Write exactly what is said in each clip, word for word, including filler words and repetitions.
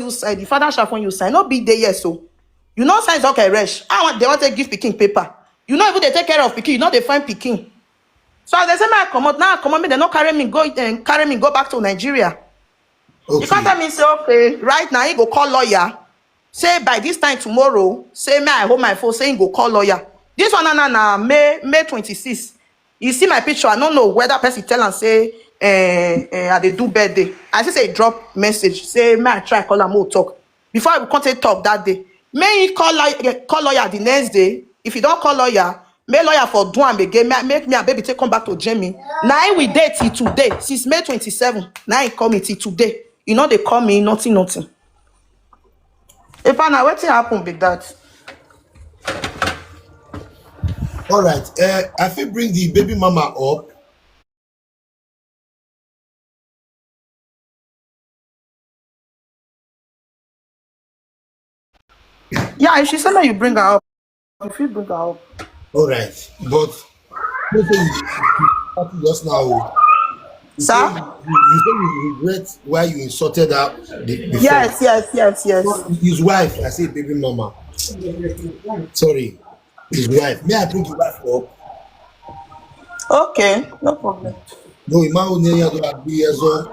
you sign, the father shall when you sign, no be dey yes. So you know sign is okay, rush. I want, they want to give pikin paper. You know, even they take care of pikin, you know, they find pikin. So as they say, my comot now, comot me, they not carry me, go and carry me, go back to Nigeria. You can't tell me, say, okay, right now, he go call lawyer. Say by this time tomorrow, say, may I hold my phone, say, he go call lawyer. This one, na, na, na, May, May twenty-six. You see my picture, I don't know whether person tell and say, eh, eh, I dey do birthday. I see say drop message, say, may I try call am, we'll talk. Before I will come take talk that day. May he call, like, eh, call lawyer the next day. If he don't call lawyer, may lawyer for do am again. May, make me and baby take come back to Jamie. Now he will date till today, since May twenty-seven. Now he call me till today. You know they call me nothing, nothing. If I know wetin happen be that. All right. Uh, I fit bring the baby mama up. Yeah, if she say make you bring her up, you fit bring her up. All right, but you say you, you just now. Oh. You Sir? Say you, you say you regret why you insulted her be- before. Yes, yes, yes, yes. His wife, I say baby mama. Sorry, his wife. May I bring the wife up? Okay, no problem. No, Ima Onyeya do agree as well.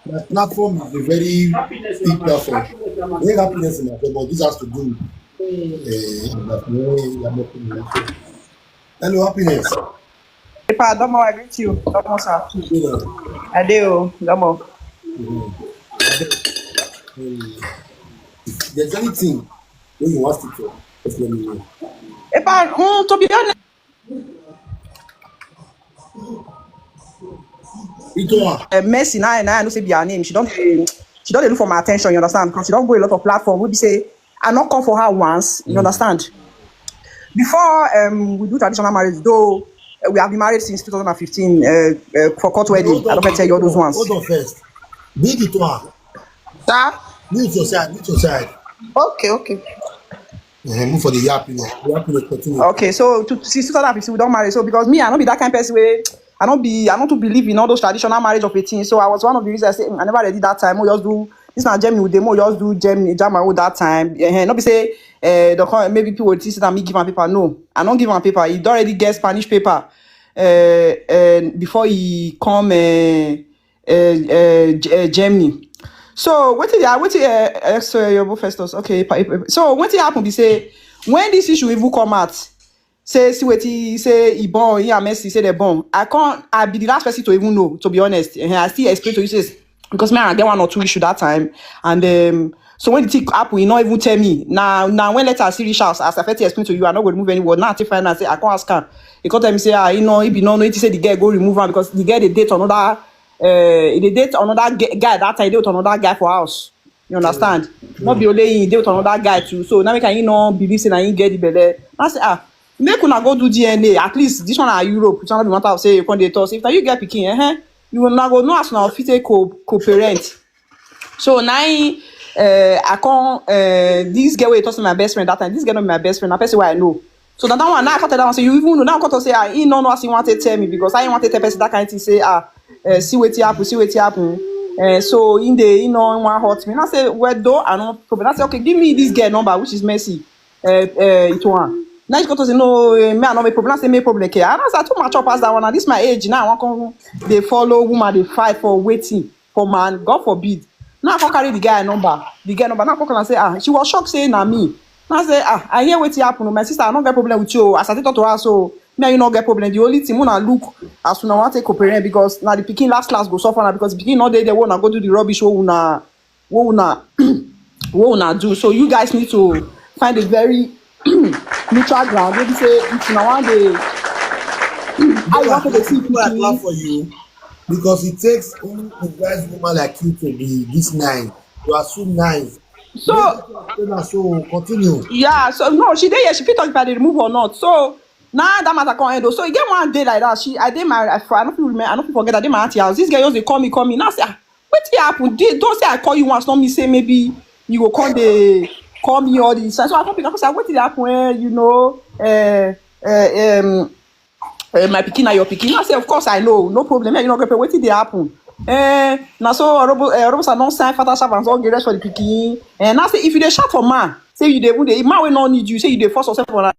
My platform is a very big platform. We have happiness in my job, but this has to do. Uh, hello, happiness. Epa, Domo, I greet you. Domo, sir. You know, Adeo, Domo. if there's anything when you want to talk, just let me know. Epa, mm, to be honest, Itoa, uh, Mercy, now, now I know say be her name. She don't, she don't dey look for my attention. You understand? Because she don't go a lot of platform. We be say I not come for her once. You understand? Before um we do traditional marriage, though uh, we have been married since two thousand fifteen uh, uh, for court wedding. I don't tell you all those ones. Hold on first. Big Itoa, Sir? Mute your side, mute your side. Okay, okay. Uh, move for the yap, you know. Yap, you know, continue. Okay, so to, since two thousand fifteen we don't marry. So because me, I don't be that kind of person where I don't be, I don't to believe in all those traditional marriage of eighteen. So I was one of the reasons I say, "Mm, I never ready that time. We just do this now, Jamie with them. We just do Jamie, Jama with that time. Eh, not be say uh, the con- maybe people will think that me give my paper. No, I don't give my paper. He don't already get Spanish paper uh, uh, before he come uh, uh, uh, G- uh, Germany. So what did I, what did uh, uh, sorry, your both Festus? Okay, pa- pa- so what did happen? They say when this issue even come out, say see what he say he born, he and Mercy say they born. I can't. I be the last person to even know. To be honest, and I still explain to you this because me I get one or two issue that time, and um, so when the thing happen, he not even tell me. Now, now when letter see reach house, as I first explain to you, I not go remove any word. Now I take find out say I can't ask her. He can't tell me say ah, you know, he be no no. He say the girl go remove her because the girl they date another, uh, they date another g- guy that time. They with another guy for house. You understand? Not be only he date with another guy too. So now we can you know believe say na he get the belle. I say ah, make una go do D N A. At least this one na Europe. It's not the matter of say you come dey talk. If na you get pikin, eh, you will not go know as una fit take co co-parent. So now uh, I come uh, this girl wey talk to my best friend that time. This girl not be my best friend. Na person wey I know. So that, that one now I come tell that one say you even know. Now I come to say ah, he no know as he want to tell me because I want to tell person that kind of thing. Say ah, uh, see what happen, see what happen. Uh, so in the you know one hurt me. And I say well though I no problem. I say okay, give me this girl number which is Mercy. Uh, uh, it one. Now she come to say no, uh, me I no make problem. I say make problem care. And I say I too mature pass that one. And this my age now. I want come they follow woman they fight for waiting for man. God forbid. Now I come carry the guy number. The guy number. Now I come and say ah, she was shocked say na me. Now I say ah, I hear what happen. My sister, I don't get problem with you. As I take talk to her, so me and you not get problem. The only thing when I look as soon I want to cooperate because now the picking last class go suffer now because the picking not there. They wanna go do the rubbish. Who una, who una, who una do. So you guys need to find a very neutral ground. Maybe say if una want the how you want to see People are clap picking. For you because it takes a wise woman like you to be this nice. You are so nice. So Tell her so continue. Yeah, so no, she dey here. She fit talk if I dey remove or not. So now that matter come end. Oh. So e get one day like that. She, I dey my, I, for- I don't feel remember. I don't feel forget that day my auntie house. This girl just dey call me, call me. Now say, ah, what did happen? Dey- Don't say I call you once. Not me say maybe you go call the call me all this. So I come pick up. Say what did happen? Eh, you know, uh, uh, um, uh, my pikin na your pikin. I say of course I know, no problem. Eh, you no get pay. Wetin dey happen? Eh, na so Orobo, eh, Orobosa don sign fatal servant, don get rest for the pikin. Eh, now say if you dey shout for man, say you dey even dey, man wey no need you, say you dey force yourself for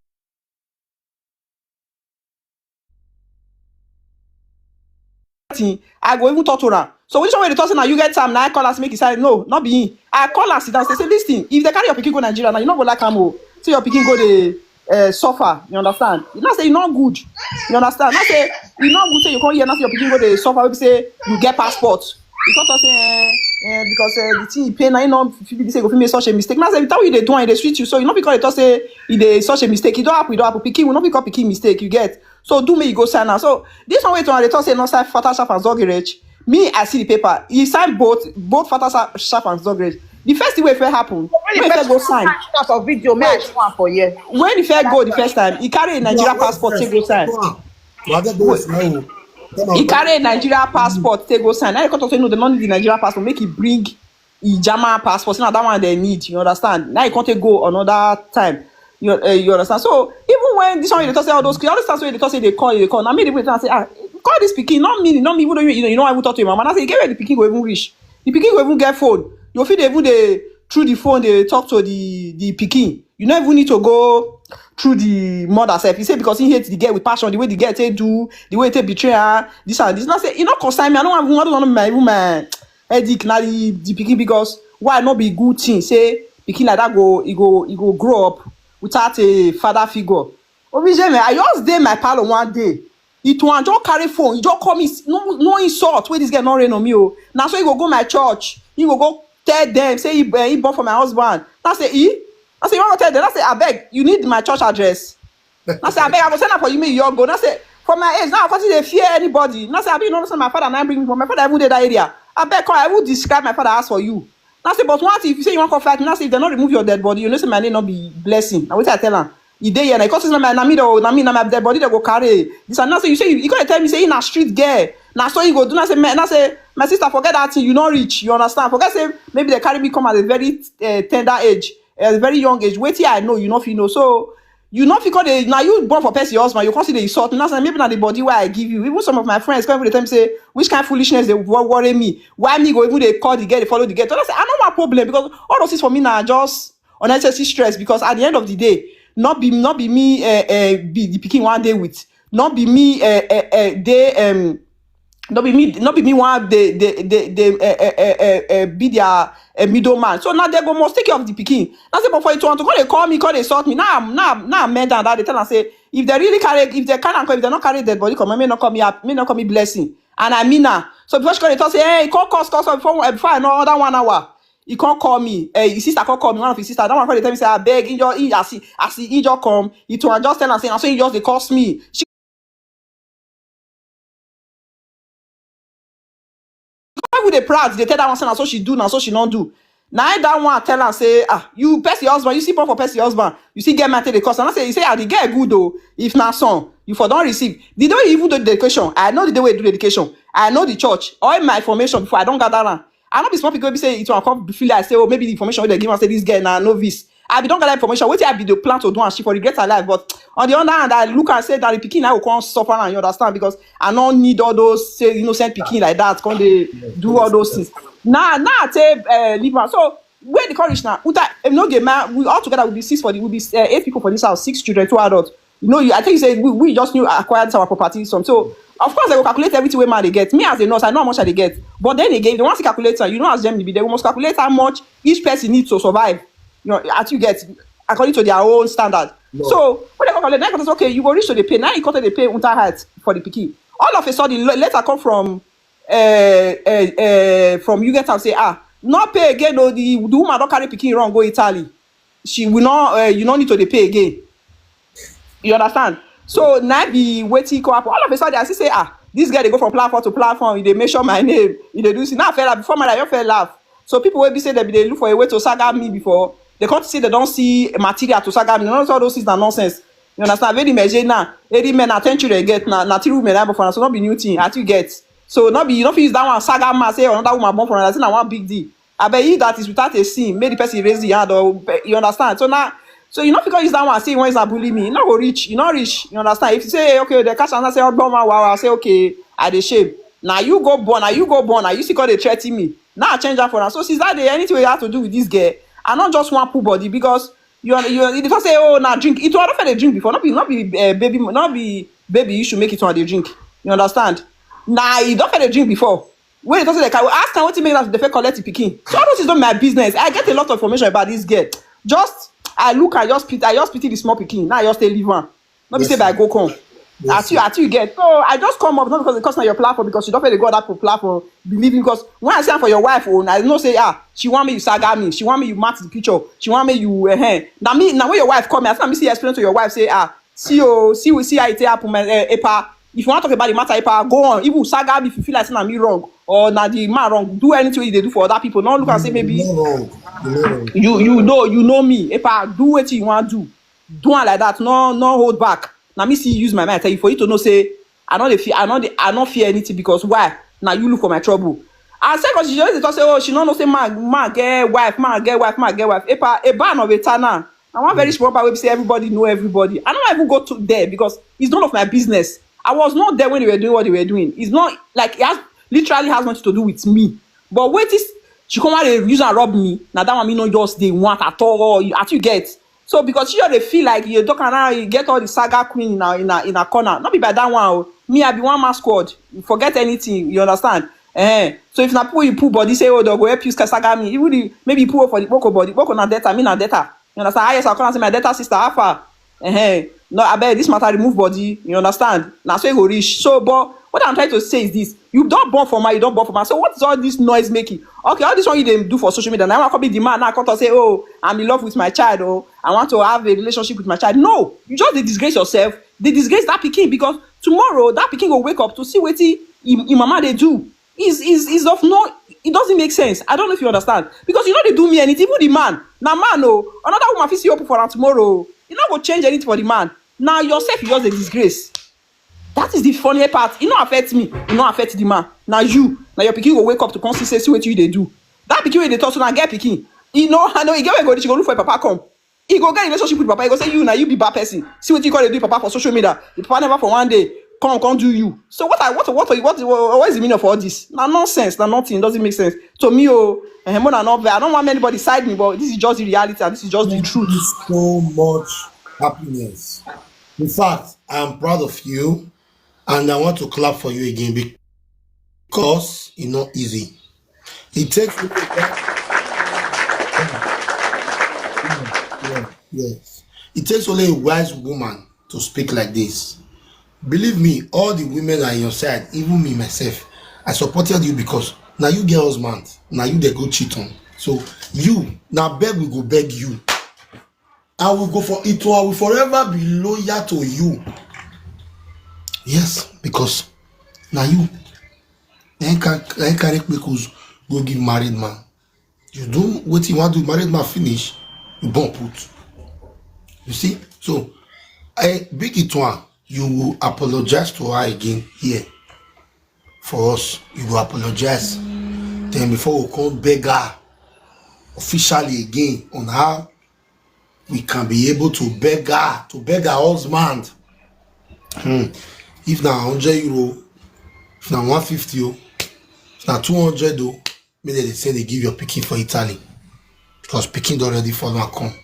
thing, I go even talk to am. So which one wey dey talk say na you get time, na I call am say make e sign? No, not be him. I call am sit down, say, say, listen, if they carry your pikin go Nigeria now, you no go like am o. Say your pikin go dey uh, suffer, you understand? You know say e no good. You understand? Not say e no good say you come here, now say your pikin go dey suffer, wey be say you get passport. You come talk say, eh, eh, because eh, the thing e pain, na you no fit be say you go fit make such a mistake. Now say the time you dey do am, e dey sweet you, so you no fit come dey talk say e dey such a mistake. E don happen, e don happen. Pikin, we no fit call pikin mistake, you get? So do me, you go sign am. So this one wey to dey talk say no sign fatal sharp and zoggy rich. Me, I see the paper. He signed both, both fatal sharp and zoggy rich. The first thing wey fit happen, when he first go sign, Start of video, may I show am for here. When he first go the first time, he carry a Nigeria passport take go sign. He carry a Nigeria passport take go sign. Now he come talk say no, they no need the Nigeria passport. Make he bring the German passport. Now that one they need. You understand? Now he come take go another time. You, uh, you understand? So even when this one you talk say all those, all those times when they talk say they call, they call. Now me they wait and say, ah, call this pikin, not me, not me. Even though you, you know, you know, I will talk to him. And I say, get where the pikin go even reach. The pikin go even get phone. You fit even dey through the phone dey talk to the the pikin. You no even need to go through the mother sef. He say because he hate the girl with passion, the way the girl take do, the way he take betray her, this and this. Now say, you no concern me. I don't want, I don't want my, even my headache. Now the, the pikin, because why not be good thing? Say pikin like that go, he go, he go grow up without a father figure. Obijeme, I just dey my parlor one day. He to am just carry phone, he just call me, no, no insult wey this girl no rain on me o. Na so he go go my church, he go go tell them say he, eh, he born for my husband. Na say he, I say you wan go tell them? Na say abeg, you need my church address? Na say abeg, I go send am for you, make you all go. Na say for my age now, I come dey fear anybody. Na say abi you no know say my father na bring me, but my father even dey that area. Abeg, come, I will describe my father house for you. Na say, but one thing, if you say you wan come fight me, na say if dem no remove your dead body, you know say my name no be Blessing. Na wetin I tell am. E dey here na, because na my, na me though, na me, na my dead body they go carry. This and na say you say you, you gonna tell me say he na street girl. Na so he go do. Na say, na say my sister, forget that thing. You no reach. You understand? Forget say maybe they carry me come at a very uh, tender age, a very young age. Wetin I know, you no fit know. So you no fit come dey, na you born for person your husband, you come see the insult. Na say maybe na the body wey I give you. Even some of my friends come even dey tell me say which kind foolishness dey wo- worry me. Why me go even dey call the girl, dey follow the girl? So I say I no want problem, because all those things for me na just unnecessary stress, because at the end of the day, not be, not be me uh, uh, be the pikin one day with, not be me uh, uh, uh, they um no be me, no be me one dey dey dey dey uh, uh, uh, uh, uh, be their uh, middleman. So now they go must take care of the pikin. Na say but for it to come dey call me, come dey insult me. Now I'm, now I'm, now I'm mad and that they tell am say if they really carry, if they carry am come, if they no carry dead body come, me no call me up, me no call me Blessing. And I mean now. So before she come dey talk say, hey, come call, call, call before, eh, before I know other one hour. He come call me. Eh, his sister come call me. One of his sister, that one come dey tell me say, I beg, he just, he, as he, as he, he just come, he to am just tell am say, na so he just dey curse me. She come with the proud, they tell that one say na so she do, na so she no do. Now that one tell am say, ah, you person husband, you see born for person husband, you see get matter the cause. And I say, he say, ah, the girl good though. If na son, you for don receive. The day you even do the dedication, I know the day we do the dedication. I know the church. All my information before I don't gather am. I no be small people wey be say it will come feel like say, oh, maybe the information wey they give am say this girl na novice. I be don gather information. Wetin I be the plan to do and she for regret her life. But on the other hand, I look and say that the pikin I will come suffer and you understand, because I no need all those say innocent pikin like that. Come they do all those things. Now, now I take uh, leave am. So where the courage now? Uta, if no get man, we all together will be six for the, will be uh, eight people for this house, six children, two adults. You know, you, I think you say we, we just new acquired this our property some. So of course I will calculate everything wey man they get. Me as a nurse, I know how much I they get. But then again, if they want to calculate, you know, as Germany be, they must calculate how much each person needs to survive. You know, as you get according to their own standard. So when they calculate, now say, okay, you go reach to the pay. Now you got to the pay unter height for the pikin. All of a sudden, le- letter come from uh, uh, uh, from you get and say, ah, not pay again. No, the, the woman don't carry pikin run go Italy. She will not. Uh, you no need to dey pay again. You understand? So now be waiting come happen. All of a sudden, I see say, ah, this girl they go from platform to platform. They mention my name. They do see now. I feel like before my life, I feel laugh. So people will be say they be they look for a way to saga me before. They come to say they don't see material to saga me. None of all those things are nonsense. You understand? Very measure now. Eighty men, attention they get now. Now three women I born for now, so not be new thing. As you get, so not be you don't use that one saga man say another woman born for another thing. Na one big deal. I bet you that is without a sin. Make the person raise the hand or you understand. So now, so you not because use that one say when is bully me. You not go reach. You not reach. You understand? If you say okay, the cash and I say oh, man, wow, I say okay, I dey shame. Now you go born, now you go born, now you still come dey threaten me. Now I change that for now. So since that day, anything we have to do with this girl, I not just want put body because you are, you are, you don't say, "Oh, now drink." It was not a drink before, not be, not be uh, baby, not be baby. You should make it on the drink. You understand? Now you don't feel the drink before. When it doesn't like, I will ask her what to make that the fake collect the picking. So all this is not my business. I get a lot of information about this girl. Just I look, I just pity, I just pity the small picking. Now I just stay leave one. Not be say by go come. As you, as you get. So I just come up not because because now your platform because you don't feel the God that platform believing because when I say for your wife own, I know say ah she want me you saga me, she want me you match the picture, she want me you eh. Now me now when your wife come, I say me see explain to your wife say ah see oh see we see how it happen my eh, epa. If you want to talk about the matter, epa go on. Even saga me if you feel like say na me wrong or na the man wrong, do anything you dey do for other people. No look and say maybe you you know you know me. Epa do what you want do. Do one like that. No no hold back. Now me see use my mind tell you for you to know say I know they fear I know they I not fear anything because why? Now you look for my trouble. And second, she just dey talk say oh she no know say man man get wife man get wife man get wife. Epa a ban of a tanner. I want very small bar wey be say everybody know everybody. I don't even go to there because it's none of my business. I was not there when they were doing what they were doing. It's not like it has literally has nothing to do with me. But wait is she come out dey use and rob me. Now that one me no just dey want at all. You, at you get so because she just dey feel like you talk and now you get all the saga queen in a in a in a corner. Not be by that one. Oh. Me I be one man squad. Forget anything. You understand? Eh. So if na people you put body say oh they go help you saga me. Even the, maybe you put for the boko body boko na data me na data. You understand? Ah, yes, I come and say my data sister, how far? Uh-huh. No, I bet this matter remove body. You understand? Now so it go reach. So, but what I'm trying to say is this: you don't born for man, you don't born for man. So what is all this noise making? Okay, all this one you dey do for social media. Now I come be the man. Now I come to say, oh, I'm in love with my child. Oh, I want to have a relationship with my child. No, you just dey disgrace yourself. They disgrace that pikin because tomorrow that pikin will wake up to see wetin him, him mama dey do. Is is is of no it doesn't make sense. I don't know if you understand because you know they do me anything. Even the man, na man oh, another woman fit see open for am tomorrow. Oh. You no go change anything for the man. Now yourself you just a disgrace. That is the funny part. It no affect me. It no affect the man. Now you, now your pikin go wake up to come see say see what you they do. That pikin wey dey talk so na get pikin. You know, I know you get where go. She go look for a papa come. He go get relationship with papa. He go say you now you be bad person. See what you call it do papa for social media. The papa never for one day come come do you. So what I what what what what, what is the meaning of all this? Na nonsense, na nothing. It doesn't make sense to me. Oh, and more than not, I don't want anybody side me, but this is just the reality and this is just the truth. So much happiness. In fact, I'm proud of you, and I want to clap for you again because it's not easy. It takes yes. It takes only a wise woman to speak like this. Believe me, all the women are on your side, even me myself. I supported you because now you get husband, now you they go cheat on. So you now beg we go beg you. I will go for it. I will forever be loyal to you. Yes, because now you then can then carry kpekus go give married man. You do what you want to married man finish, you born put. You see? So I big it one, you will apologize to her again here for us. You will apologize. Then before we come beg her officially again on how we can be able to beg her, to beg her husband. Hmm. If na hundred euro, if na one fifty o, if na two hundred o, make dem dey say dey give your pikin for Italy because pikin don already follow am come.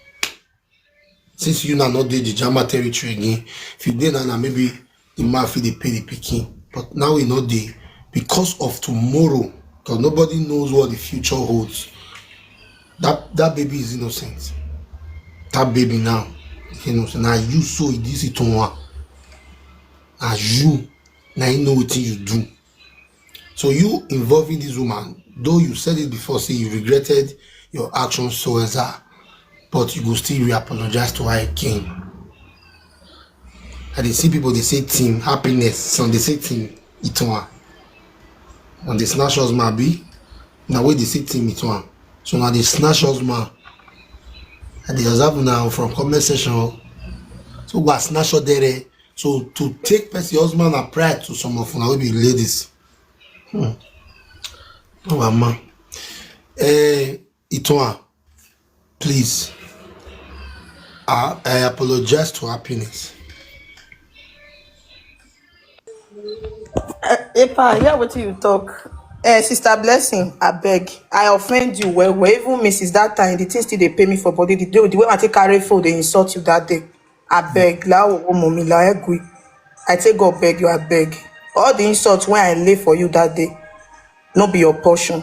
Since you na no dey the Jama territory again, if you dey na na maybe the man fit dey pay the pikin, but now e no dey because of tomorrow, because nobody knows what the future holds. That that baby is innocent. That baby now is innocent. Na you so this is to one. Na you na you know wetin you do. So you involving this woman, though you said it before, say you regretted your actions so as her, but you go still re-apologize to her again. I dey see people dey say team happiness, some dey say team Itonwa. And dey snatch us man be na wey dey say team Itonwa. So na dey snatch us man. I dey observe una from comment section. So go snatch us there. So to take person husband and pride to some of una wey be ladies. Hmm. Oh, man. Eh, Itonwa, please. I, I apologize to happiness. Epa, hear wetin you talk. Eh, Sister Blessing, abeg, I offend you well well. Even me since that time, the thing still dey pay me for body. The, the way I take carry phone, they insult you that day. Abeg, la wo mo mi la egui. I take God beg you, abeg. All the insults when I lay for you that day, no be your portion.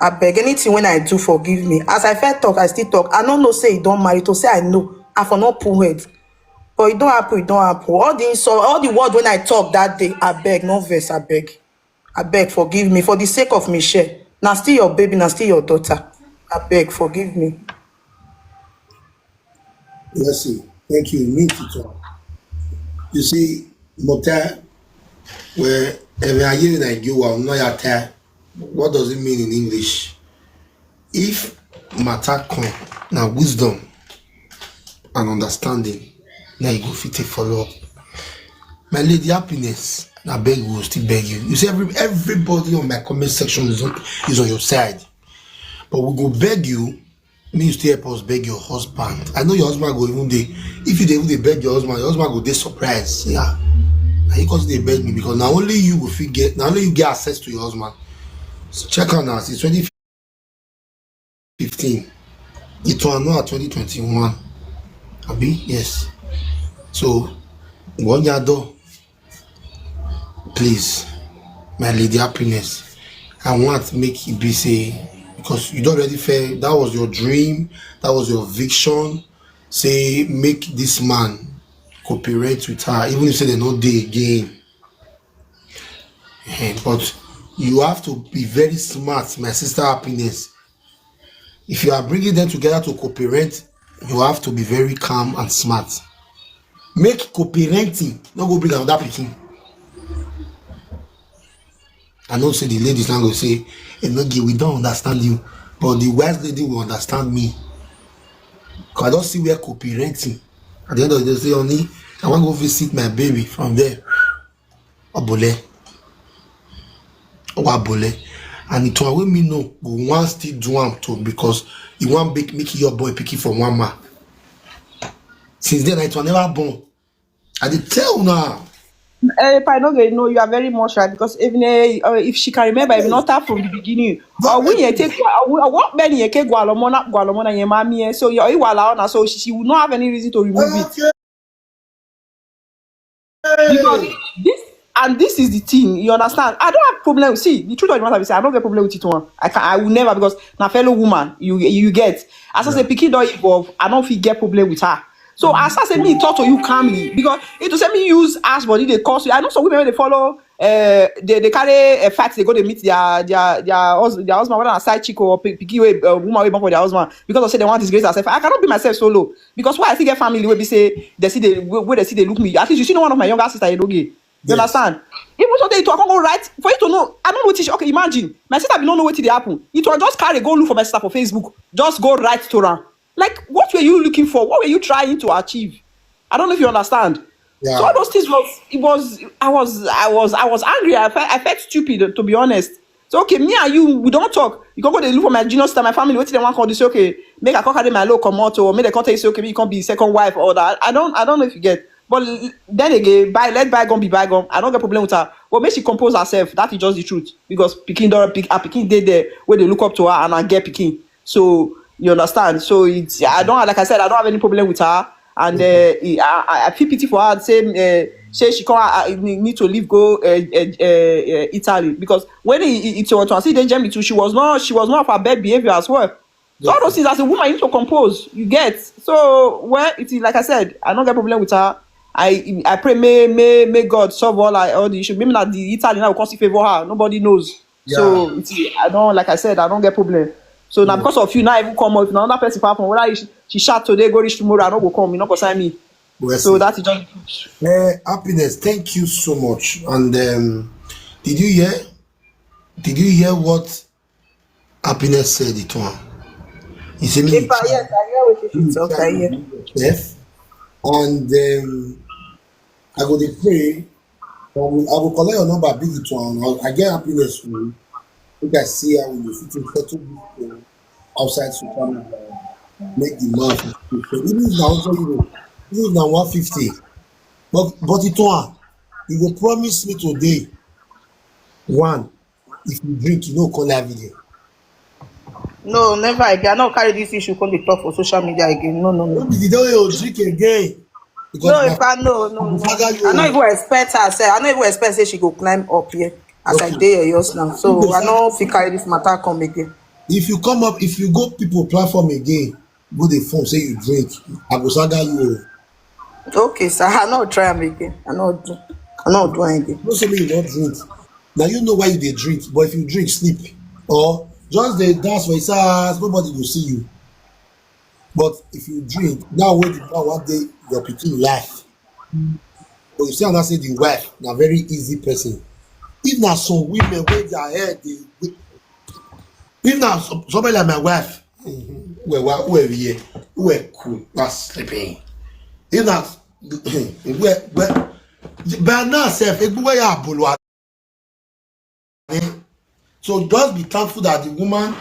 Abeg, anything when I do, forgive me. As I first talk, I still talk. I no know say e don marry to say I know. I for no pull head. But e don happen, e don happen. All the insult, all the word when I talk that day, abeg, no vex, abeg. Abeg, forgive me for the sake of Michelle. Na still your baby, na still your daughter. Abeg, forgive me. Mercy. Thank you. Me too. You see, Mota, where every year in Nigeria, no yata. What does it mean in English? If matter come, na wisdom and understanding, na you go fit take follow up. My lady Happiness, I beg, we will still beg you. You see, every everybody on my comment section is on, is on your side, but we go beg you. Me, you still help us beg your husband. I know your husband go even dey. If you dey even dey beg your husband, your husband go dey surprised. Yeah, na you cause dey beg me because na only you go fit get. Na only you get access to your husband. So check out now. Since twenty fifteen, it was now twenty twenty-one. Abi, yes. So one year door. Please, my lady Happiness, I want make it be say, because you don't already fail. That was your dream. That was your vision. Say make this man cooperate with her, even if say they no dey again. Eh, but you have to be very smart, my sister Happiness. If you are bringing them together to cooperate, you have to be very calm and smart. Make cooperenting no go bring another pikin. I know say the ladies now go say, "Eh, no, we don't understand you," but the wise lady will understand me. 'Cause I don't see where cooperenting. At the end of the day, say, "Honey, I want to go visit my baby from there." Obole. Owa Bole. And it one way me know, go one still do am too because he want make, make your boy pick it from one man. Since then, it was never born. I dey tell now. Eh, if I know they know, you are very much right, because even eh, uh, if she can remember, if not her from the beginning, or when you take, or what Ben you take Gualomona, Gualomona, your mommy, eh, so you are Iwala, so she, she will not have any reason to remove it. Because this, and this is the thing, you understand? I don't have problem. See, the truth of the matter is, I don't get problem with it one. I can, I will never, because na fellow woman. You, you get. As I say, pikin don't evolve. I don't feel get problem with her. So as I say, me talk to you calmly, because it to say me use ass body they cause you. I know some women when they follow, uh, they, they carry a fight. They go, they meet their their their, hus- their husband, whether a side chick or pi- pikin way, uh, woman way born for their husband, because I say they want disgrace herself. I cannot be myself solo, because why I still get family will be say they see they where they see they look me. At least you see no one of my younger sister, you know, gay. You understand? Even so, they to I can go right for you to know. I don't know what is okay. Imagine my sister be no know what they happen. It will just carry go look for my sister for Facebook. Just go right to her. Like, what were you looking for? What were you trying to achieve? I don't know if you understand. So all those things was it was I was I was I was angry. I felt, I felt stupid, to be honest. So okay, me and you, we don't talk. You can go they look for my junior sister, my family. What they want call this? Okay, make I come carry my low come out, or make they come tell you say, okay, me you can be second wife or that. I don't I don't know if you get. But l- then again, by let bygone be bygone. I don't get problem with her. But make she compose herself. That is just the truth. Because pikin don't pick a pikin dey there where they look up to her and I get pikin. So you understand. So it's I don't like I said, I don't have any problem with her. And uh, I, I I feel pity for her. Say uh, say she can't uh, need to leave go uh, uh, uh, Italy, because when it, it, it was to see the Germany too, she was not she was not of her bad behavior as well. So all those things as a woman you need to compose. You get. So well, it is like I said, I don't get problem with her. I I pray may may may God solve all her, all the issues. Maybe not the Italy now will come see favor her. Nobody knows. So it's, I don't like I said, I don't get problem. So now because of you, now even come out. Now another person apart from whether she, she shout today, go reach tomorrow, I don't go come. You not go sign me. So that is just Uh, Happiness, thank you so much. And um, did you hear? Did you hear what Happiness said it one? He said, "Me, Yes, I hear what you talk. I hear. Yes." And um, I go dey pray. Um, I go collect your number, big it one. I, I get Happiness for you. Make I see how we fit to settle this thing outside social media. Make the man for free. So even if na hundred euro, even if na one fifty. But but it one, you go promise me today. One, if you drink, you no call live video. No, never again. I no carry this issue come dey talk for social media again. No, no, no. No be the day you drink again. No, if I no, no, no. I no even expect her. Say I no even expect say she go climb up here as I dey here just now. So I no fit carry this matter come again. If you come up, if you go people platform again, go dey form say you drink, I go saga you. Okay, sir. I no try am again. I no do. I no do am again. No say me you no drink. Now you know why you dey drink, but if you drink, sleep or just dey dance for inside house, nobody go see you. But if you drink, now wey the man one day your pikin life, but you see am now say the wife na very easy person. If na some women wey their head dey, if na some- somebody like my wife, well, well, who are here, who are cool, not sleeping. If na, well, well, by now sef, egbuwe ya abulu. So just be thankful that the woman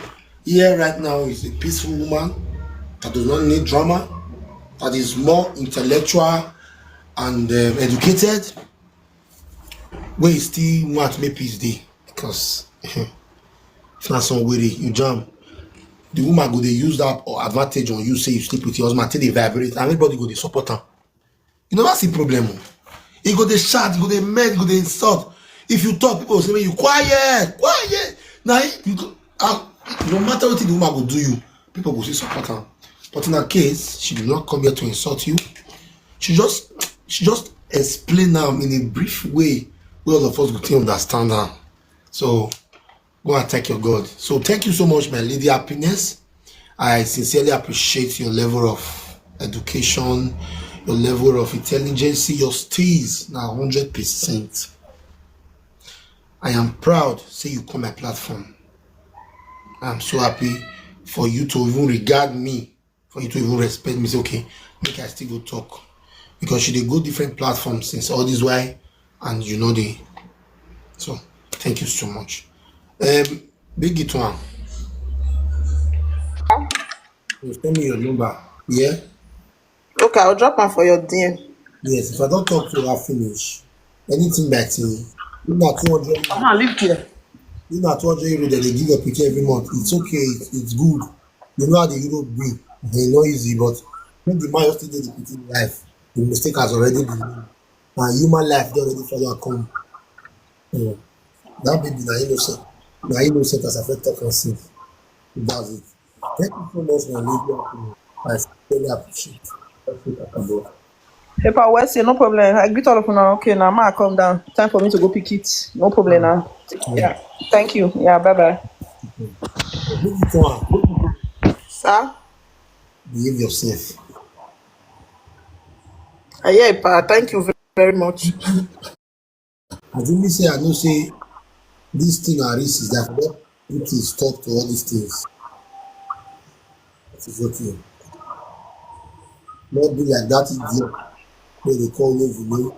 here right now is a peaceful woman that does not need drama, that is more intellectual and um, educated, wey still want make peace dey, because if na some were you jam, the woman go dey use that advantage on you, say you sleep with your husband, take dey vibrate, and everybody go dey support am. You never see problem o. E go dey shout, e go dey mad, e go dey insult. If you talk, people go say make you quiet, quiet. Now you go, ah, no matter what the woman go do you, people go still support am. But in her case, she did not come here to insult you. She just she just explain am in a brief way wey all of us go take understand am. So go and thank your God. So thank you so much, my lady happiness. I sincerely appreciate your level of education, your level of intelligence, your steeze na hundred percent. I am proud say you come my platform. I'm so happy for you to even regard me, for you to even respect me. Say okay, make I still go talk, because you dey go different platforms since all this while, and you know dey. So thank you so much. Um, big it one. You send me your number. Yeah. Okay, I'll drop am for your D M. Yes, if I don't talk to her finish, anything that you, you na two hundred. Come on, leave here. You na two hundred euro that they give your pikin every month. It's okay. It's, it's good. You know how the euro be. They no easy, but make the man just still dey the pikin life. The mistake has already been made. Na human life don already follow am come. Mm. That baby na innocent. Na innocent as I fit talk am since. That's it. Thank you so much, my lady. I sincerely appreciate it. Thank you, Papa. Hey, Pa Wesley, no problem. I greet all of una. Okay, now, ma, come down. Time for me to go pick it. No problem now. Yeah. Thank you. Yeah, bye bye. Big it one. Sir? Behave yourself. Uh, yeah, Pa. Thank you very much. As you say, I know say this thing are risk is that we don put a stop to all these things. It is okay. Not be like that idiot wey dey call Olevino.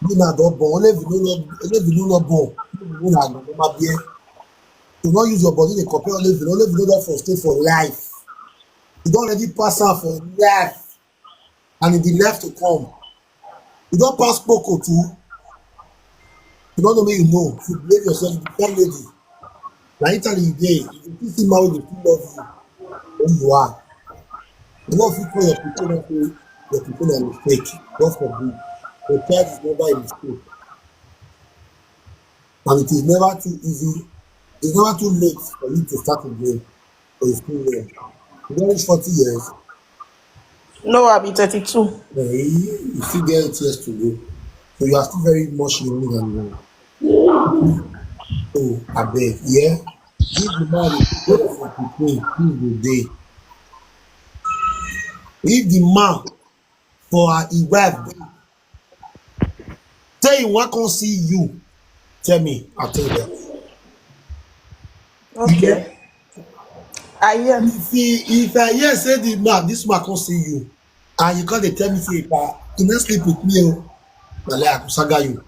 You na don born, Olevino no, Olevino no born. Olevino na normal beer. You no use your body dey compare Olevino. Olevino don frustrate for life. You don already pass am for life, and in the life to come, you don pass Poco too. You don't know me, you know. You behave yourself, you be fine lady. Na Italy you dey, you go fit see man wey go fit love you when you are. You no fit call your pikin and say your pikin na mistake. God forbid. Your child is never a mistake. And it is never too easy, it's never too late for you to start again. But it's too late. You don reach forty years. No, I be thirty-two. Eh, you still get eight years to go. So you are still very much young and young. So I beg, yeah? Give the man a go for pikin, he go dey. If the man for her, his wife dey, say he wan come see you, tell me, I tell them. Okay. I hear. If he, if I hear say the man, this man come see you, and you come dey tell me say, "Pa, you no sleep with me o," na like I go saga you.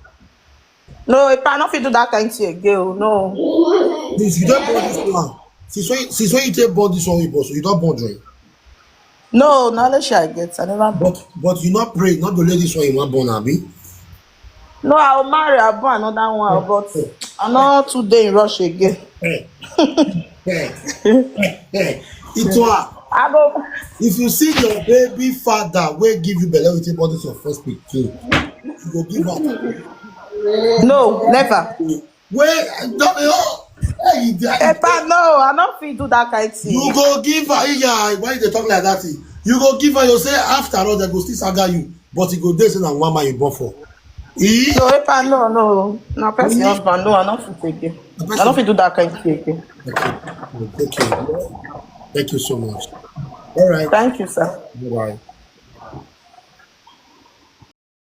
No, if I no fit do that kind thing again, oh, no. This, you don born this one. Since when, since when you take born this one, you born, so you don born join. No, knowledge I get. I never born. But but you not pray, not the ladies one you want born, abi? No, I'll marry. I'll born another one. But I no too dey in rush again. Hey. Hey. Hey. Hey. Itoa, I go. If you see your baby father wey give you belle with bottles of first pikin, you go give am. No, never. Wey don dey oh, hey, you dey- Epa, no, I no fit do that kind thing. You go give her, yeah, why you dey talk like that? You go give her, you say after all, dem go still saga you, but you go dey say na one man you born for. Eh? So Epa, no, no, na person husband, no, I no fit again. I no fit do that kind thing again. Okay. Thank you. Thank you so much. All right. Thank you, sir. Bye.